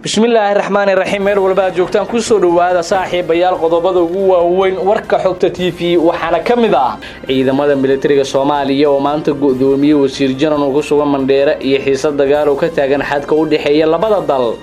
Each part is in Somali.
Bismillaahi raxmaani raxiim. Meel walba aad joogtaan, kusoo dhowaada, saaxiibayaal, qodobada ugu waaweyn warka Xogta TV. Waxaana ka mid ah ciidamada militariga Soomaaliya oo maanta go'doomiyey wasiir Janan oo ku sugan Mandheere iyo xiisad dagaal oo ka taagan xadka u dhexeeya labada dal.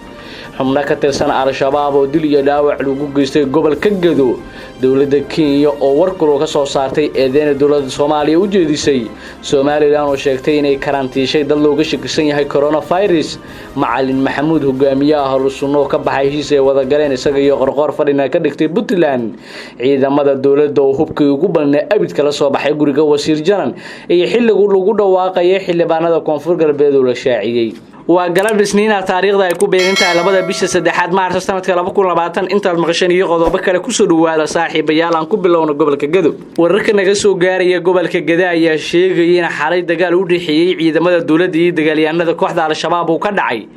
Xubno ka tirsan Al-Shabaab oo dil iyo dhaawac lagu geystay gobolka Gedo. Dowladda Kenya oo war kulul ka soo saartay eedeyna dowladda Soomaaliya u jeedisay. Somaliland oo sheegtay inay karantiishay dad looga shakisan yahay coronavirus. Macalin Maxamuud, hogaamiyaha Ahlu Sunno, oo ka baxay heshiis ay wada galeen isaga iyo Qorqoor, fadhina ka dhigtay Puntland. Ciidamada dowladda oo hubkii ugu badnaa abidka la soo baxay guriga wasiir Janan, iyo xilligu lagu dhawaaqayay xildhibaanada Koonfur Galbeed oo la shaaciyey. Waa galab Isniina, taariikhda ay ku beegan tahay 2-da bisha 3-aad, Maarso, sanadka 2020. Intaad maqasheen iyo qodobo kale kusoo dhawaada, saaxiibayaal. Aan ku bilowno gobolka Gedo. Wararka naga soo gaaraya gobolka Gede ayaa sheegaya in xalay dagaal u dhexeeyey ciidamada dowladda iyo dagaalyahanada kooxda Al-Shabaab uu ka dhacay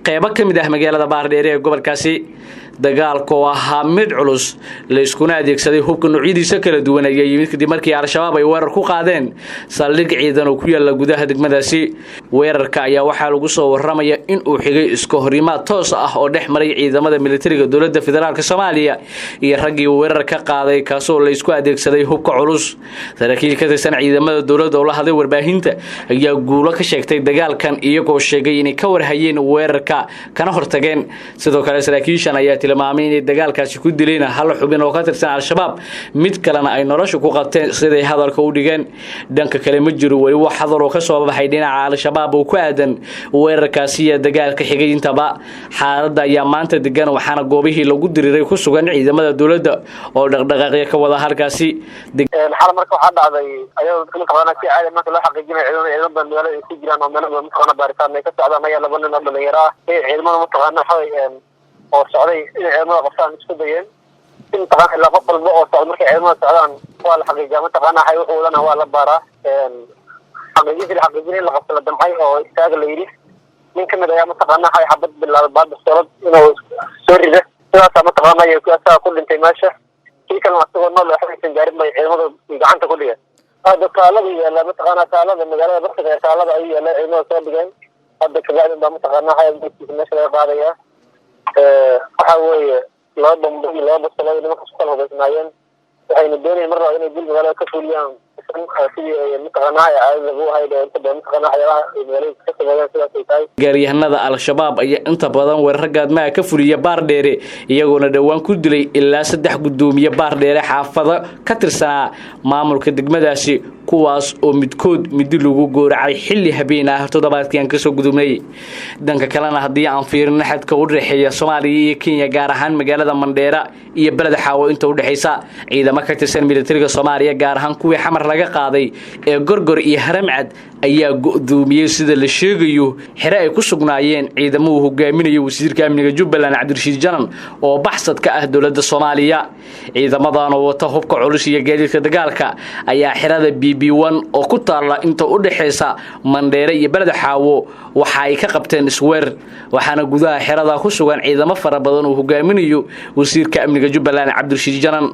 qeybo ka mid ah magaalada Baardheere ee gobolkaasi. Dagaalka oo ahaa mid culus, layskuna adeegsaday hubka noocyadiisa kala duwan, ayaa yimid kadib markii Al-Shabaab ay weerar ku qaadeen saldhig ciidan oo ku yaala gudaha degmadaasi. Weerarka ayaa waxaa lagu soo waramaya in uu xigay iska horimaad toos ah oo dhex maray ciidamada militariga dowladda federaalka Soomaaliya iyo raggii weerar ka qaaday, kaasoo laysku adeegsaday hubka culus. Saraakiil ka tirsan ciidamada dowladda oo la hadlay warbaahinta ayaa guulo ka sheegtay dagaalkan, iyagoo sheegay inay ka warhayeen weerarka kana hortageen. Sidoo kale, saraakiishan ayaa tilmaamay inay dagaalkaasi ku dileen hal xubin oo ka tirsan Al-Shabaab, mid kalena ay nolosha ku qabteen, siday hadalka u dhigeen. Dhanka kale, ma jiro weli wax hadal oo kasoo baxay dhinaca Al-Shabaab oo ku aadan weerarkaasi iyo dagaalka xigay intaba. Xaaladda ayaa maanta degan, waxaana goobihii lagu diriiray ku sugan ciidamada dowladda oo dhaqdhaqaaqyo ka wada halkaasi. Xal marka waxaa dhacday ayadoo dadka mataqaana si caadi marka loo xaqiijinayo ciidamada badan magaalada ay ku jiraan oo meelo badan mataqaana baaritaan ay ka socdaan, ayaa laba nin oo dhalinyaro ah ee ciidamada mataqaana waxaway oo socday inay ciidamada qabtaan isku dayeen. Si mataqaana ilaa qof walba oo socda, markay ciidamada socdaan waa la xaqiijiyaa, mataqaana waxay wuxuu wadana waa la baaraa. Xaqiijintii la xaqiijinay in la qabto la damcay oo istaaga la yidhi, nin kamid ayaa mataqaana waxay xabad bilaabay, baad bastoolad inuu soo rida. Sidaasaa mataqaana ay asaga ku dhintay meesha. Kii kalena asagoo nool waxba aysan gaarin bay ciidamada gacanta ku dhigeen. Hadda taalada yaalla mataqaana taalada magaalada bartiga ee taalada ayuu yaalla, ciidamada soo dhigeen. Hadda kabacdi baa mataqaana waxaa meesha laga qaadayaa. Waxa weeye laba bambo iyo laba bastoolood nimankaas ku kala hubaysnaayeen. Waxayna doonayeen mar labaad inay dil magaalada ka fuliyaan, sidii ay mataqaana caadada lagu ahayd oo inta badan mataqaana waxyaabaha ay magaalada ka sameeyaan sidaas ay tahay. Gaaryahanada Al-Shabaab ayaa inta badan weerar gaadmaha ka fuliya Baardheere, iyagoona dhowaan ku dilay ilaa saddex guddoomiye Baardheere xaafado ka tirsanaa maamulka degmadaasi, kuwaas oo midkood midi lagu gooracay xilli habeen ah toddobaadkii aan kasoo gudubnay. Dhanka kalena, haddii aan fiirino xadka u dhexeeya Soomaaliya iyo Kenya, gaar ahaan magaalada Mandheera iyo Beled Xaawo inta udhexaysa, ciidamo ka tirsan militariga Soomaaliya, gaar ahaan kuwii Xamar laga qaaday ee Gorgor iyo Haramcad, ayaa go'doomiyey, sida la sheegayo, xere ay ku sugnaayeen ciidamo uu hogaaminayo wasiirka amniga Jubbaland, Cabdirashiid Janan, oo baxsad ka ah dowladda Soomaaliya. Ciidamadan oo wata hubka culus iyo gaadiidka dagaalka ayaa xerada BB oo ku taalla inta u dhexaysa Mandheere iyo Beled Xaawo waxa ay ka qabteen isweer, waxaana gudaha xerada ku sugan ciidamo fara badan uu hogaaminayo wasiirka amniga Jubbaland, Cabdirashiid Janan.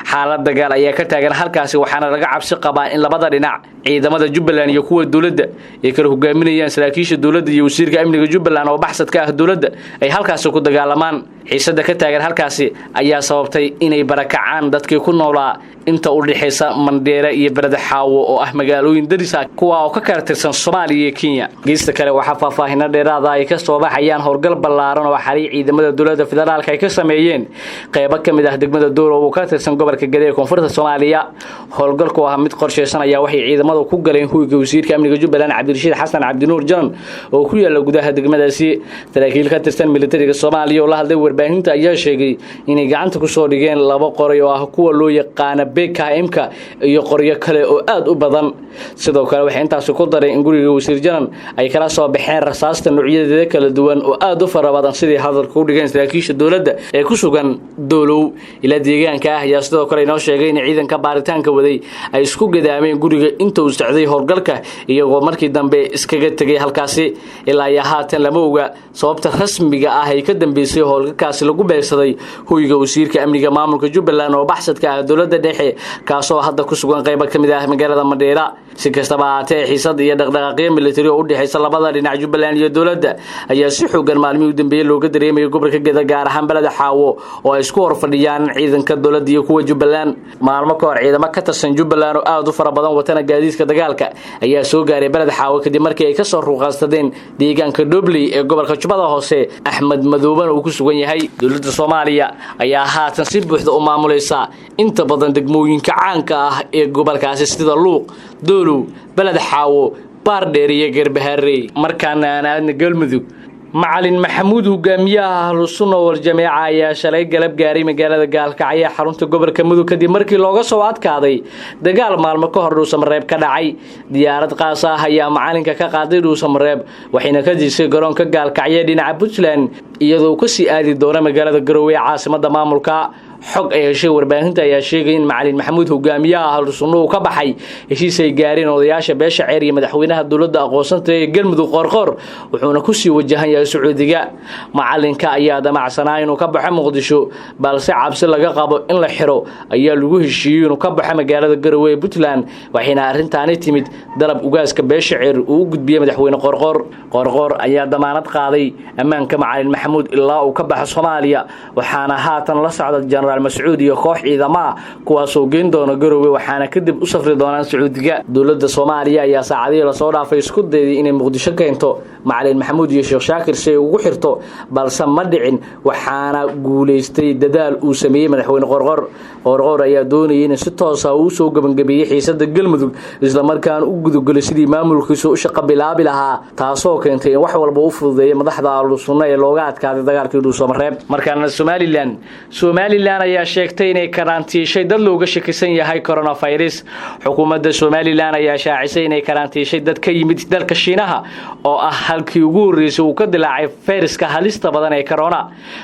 Xaalad dagaal ayaa ka taagan halkaasi, waxaana laga cabsi qabaa in labada dhinac, ciidamada Jubbaland iyo kuwa dowladda ay kala hogaaminayaan saraakiisha dowladda iyo wasiirka amniga Jubbaland oo baxsad ka ah dowladda, ay halkaasi ku dagaalamaan. Xiisada ka taagan halkaasi ayaa sababtay inay barakacaan dadkii ku noolaa inta u dhexaysa Mandheere iyo Beled Xaawo, oo ah magaalooyin darisa, kuwa oo ka kala tirsan Soomaaliya iyo Kenya. Geesta kale, waxaa faahfaahino dheeraada ay ka soo baxayaan howlgal ballaaran oo xalay ciidamada dowladda federaalka ay ka sameeyeen qeybo ka mid ah degmada Doolow oo ka tirsan gobolka Gede ee koonfurta Soomaaliya. Howlgalku ah mid qorshaysan ayaa waxay ciidamadu ku galeen hoyga wasiirka amniga Jubbaland, Cabdirashiid Xasan Cabdinuur Janan, oo ku yaala gudaha degmadaasi. Saraakiil ka tirsan militariga Soomaaliya oo la hadlay warbaahinta ayaa sheegay inay gacanta kusoo dhigeen laba qoray oo ah kuwa loo yaqaana BKM-ka iyo qoryo kale oo aada u badan. Sidoo kale, waxay intaasi ku dareen in guriga wasiir Janan ay kala soo baxeen rasaasta noocyadeeda kala duwan oo aada u fara badan, sidii hadalka u dhigeen saraakiisha dowladda ee ku sugan Doolow. Ilaa deegaanka ah ayaa sidoo kale inoo sheegay in ciidanka baaritaanka waday ay isku gadaameen guriga inta uu socday howlgalka, iyagoo markii dambe iskaga tegay halkaasi. Ilaa iyo haatan lama oga sababta rasmiga ah ay ka dambeysay howlgalkaasi lagu beegsaday hoyga wasiirka amniga maamulka Jubbaland oo baxsadka ah dowladda dhexe, kaasoo hadda ku sugan qaybo ka mid ah magaalada Mandheera. Si kastaba ahaatee, xiisada iyo dhaqdhaqaaqyo militari oo u dhexaysa labada dhinac, Jubbaland iyo dowladda, ayaa si xoogan maalmihii u dambeeyey looga dareemayay gobolka Geda, gaar ahaan Beleda Xaawo oo ay isku hor fadhiyaan ciidanka dowladda iyo kuwa Jubbaland. Maalmo ka hor, ciidamo ka tirsan Jubbaland oo aada u fara badan watana gaadiidka dagaalka ayaa soo gaaray Beled Xaawo, kadib markii ay kasoo ruuqaansadeen deegaanka Dhobley ee gobolka Jubbada Hoose, Axmed Madoobana uu ku sugan yahay. Dowladda Soomaaliya ayaa haatan si buuxda u maamulaysa inta badan degmooyinka caanka ah ee gobolkaasi, sida Luuq, Doolow, Beled Xaawo, Baardheer iyo Garbaharey. Markaana aan aadna Galmudug. Macalin Maxamuud, hogaamiyaha Ahlu Sunna wal Jameeca, ayaa shalay galab gaaray magaalada Gaalkacyo ee xarunta gobolka Mudug, kadib markii looga soo adkaaday dagaal maalmo ka hor Dhuusamareeb ka dhacay. Diyaarad qaas ah ayaa macalinka ka qaaday Dhuusamareeb, waxayna ka dejisay garoonka Gaalkacyo dhinaca Puntland, iyadoo kasii aadi doona magaalada Garowe ee caasimada maamulka. Xog ay heshay warbaahinta ayaa sheegay in Macalin Maxamuud, hogaamiyaha Ahlu Sunna, uu ka baxay heshiis ay gaareen odayaasha beesha Ceer iyo madaxweynaha dowladda aqoonsanta ee Galmudug, Qoorqoor, wuxuuna kusii wajahan yahay Sacuudiga. Macalinka ayaa damacsanaa inuu ka baxo Muqdisho, balse cabsi laga qabo in la xiro ayaa lagu heshiiyey inuu ka baxo magaalada Garowe ee Puntland, waxayna arrintaani timid dalab ugaaska beesha Ceer uu u gudbiyey madaxweyne Qoorqoor. Qoorqoor ayaa damaanad qaaday ammaanka Macalin Maxamuud ilaa uu ka baxo Soomaaliya, waxaana haatan la socda Jenaraal Mascuud iyo koox ciidamo ah, kuwaasoo geyn doona Garowe, waxaana kadib u safri doonaan Sacuudiga. Dowladda Soomaaliya ayaa saacadihii lasoo dhaafay isku dayday inay Muqdisho keento Macalin Maxamuud iyo Sheekh Shaakir si ay ugu xirto, balse ma dhicin, waxaana guulaystay dadaal uu sameeyey madaxweyne Qorqor. Qorqor ayaa doonayay in si toosa uu soo gebangabeeyey xiisada Galmudug, islamarkaana u gudagelay sidii maamulkiisa u shaqo bilaabi lahaa, taasoo keentay in wax walba u fududeeyay madaxda Ahlu Sunna ee looga adkaaday dagaalkii Dhuusamareeb. Markaana Somaliland. Somaliland ayaa sheegtay inay karantiishay dad looga shakisan yahay coronavirus. Xukuumadda Somaliland ayaa shaacisay inay karantiishay dad ka yimid dalka Shiinaha, oo ah halkii ugu horreysay uu ka dilaacay fayraska halista badan ee corona.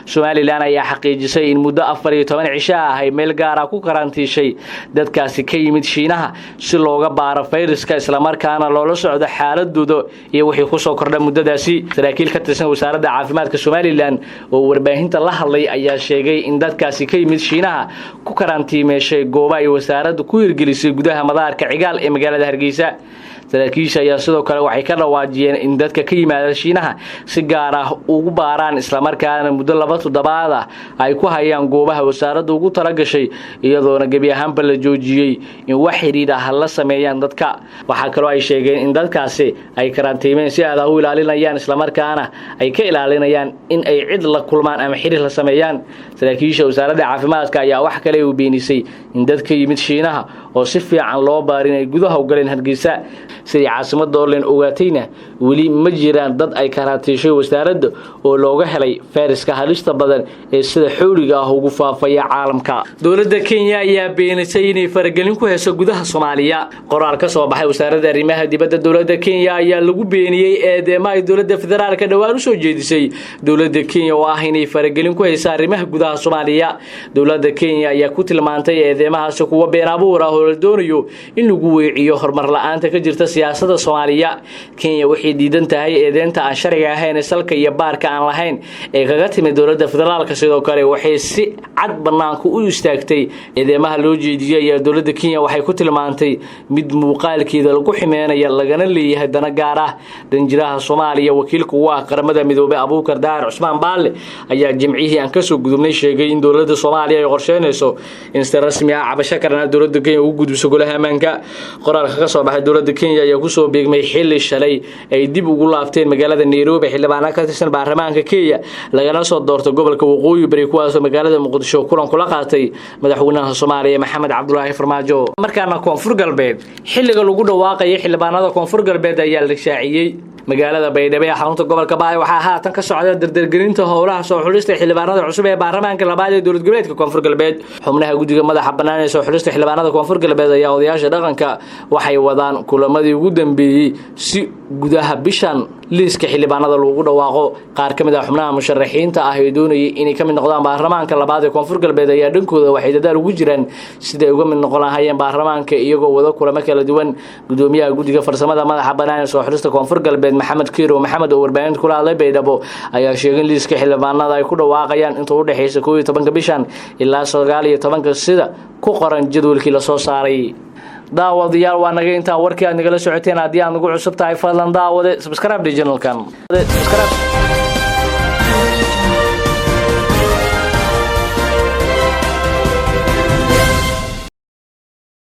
Somaliland ayaa xaqiijisay in muddo 14 cisho ah ay meel gaara ku karantiishay dadkaasi ka yimid Shiinaha si looga baaro fayraska, islamarkaana loola socdo xaaladooda iyo wixii kusoo kordha muddadaasi. Saraakiil ka tirsan wasaaradda caafimaadka Somaliland oo warbaahinta la hadlay ayaa sheegay in dadkaasi ka yimid Shiinaha ku karantiimeeshay gooba ay wasaaraddu ku hirgelisay gudaha madaarka Cigaal ee magaalada Hargeysa. Saraakiisha ayaa sidoo kale waxay ka dhawaajiyeen in dadka ka yimaada Shiinaha si gaar ah ugu baaraan, islamarkaana muddo 2 toddobaad ah ay ku hayaan goobaha wasaaradda ugu talagashay, iyadoona gebi ahaanba la joojiyey in wax xidhiidh ah la sameeyaan dadka. Waxaa kaloo ay sheegeen in dadkaasi ay karantiimeen si aad ah u ilaalinayaan, islamarkaana ay ka ilaalinayaan in ay cid la kulmaan ama xidhiir la sameeyaan. Saraakiisha wasaaradda caafimaadka ayaa wax kale uu beenisay in dad ka yimid Shiinaha oo si fiican loo baarin ay gudaha u galeen Hargeysa. Sidii caasimada Orlen ogaatayna, weli ma jiraan dad ay karantiishay wasaaradda oo looga helay fayraska halista badan ee sida xooliga ah ugu faafaya caalamka. Dowladda Kenya ayaa beenisay inay faragelin ku heyso gudaha Soomaaliya. Qoraal ka soo baxay wasaaradda arrimaha dibadda dowladda Kenya ayaa lagu beeniyey eedeema ay dowladda federaalka dhowaan usoo jeedisay dowladda Kenya oo ah inay faragelin ku heysa arrimaha gudaha Soomaaliya. Dowladda Kenya ayaa ku tilmaantay eedeemahaasi kuwa been abuur ah oo la doonayo in lagu weeciyo horumar la-aanta ka jirta siyaasadda Soomaaliya. Kenya waxay diidan tahay eedeynta aan sharciga ahayn ee salka iyo baarka aan lahayn ee kaga timid dowladda federaalka. Sidoo kale waxay si cad banaanka u istaagtay eedeemaha loo jeediyey ayaa dowladda Kenya waxay ku tilmaantay mid muuqaalkeeda lagu ximeynaya, lagana leeyahay dana gaar ah. Danjiraha Soomaaliya wakiilka ugu ah Qaramada Midoobay, Abuukar Daahir Cusmaan Baalle, ayaa Jimcihii aan kasoo gudubnay sheegay in dowladda Soomaaliya ay qorsheynayso in si rasmi ah cabasho karana dowladda Kenya ugu gudbiso golaha ammaanka. Qoraalka ka soo baxay dowladda Kenya ayaa kusoo beegmay xilli shalay ay dib ugu laabteen magaalada Nairobi xildhibaana ka tirsan baarlamaanka Kenya lagana soo doorto gobolka Waqooyi Bari, kuwaasoo magaalada Muqdisho kulan kula qaatay madaxweynaha Soomaaliya, Maxamed Cabdulaahi Farmaajo. Markaana Koonfur Galbeed. Xilliga lagu dhawaaqayay xildhibaanada Koonfur Galbeed ayaa la shaaciyey. Magaalada Baydhabo ee xarunta gobolka Baay waxaa haatan ka socda dardargelinta howlaha soo xulista xildhibaanada cusub ee baarlamaanka labaad ee dowlad goboleedka Koonfur Galbeed. Xubnaha guddiga madaxa bannaan ee soo xulista xildhibaanada Koonfur Galbeed ayaa odayaasha dhaqanka waxay wadaan kulamadii ugu dambeeyey si gudaha bishan liiska xildhibaanada lagu dhawaaqo. Qaar ka mid ah xubnaha musharaxiinta ah ee doonayay inay ka mid noqdaan baarlamaanka labaad ee Koonfur Galbeed ayaa dhankooda waxay dadaal ugu jiraan sidai ay uga mid noqon lahaayeen baarlamaanka, iyagoo wada kulamo kala duwan. Gudoomiyaha guddiga farsamada madaxa bannaan ee soo xulista Koonfur Galbeed, Maxamed Kiiro Maxamed, oo warbaahinta kula hadlay Baydhabo, ayaa sheegay in liiska xildhibaanada ay ku dhawaaqayaan inta u dhexaysa 11-ka bishan ilaa 19-ka, sida ku qoran jadwalkii lasoo saaray. Daawadayaal, waa naga intaa warkii aad nagala socoteen. Haddii aad nagu cusub tahay, fadlan daawade, subscribe channelkan, subscribe.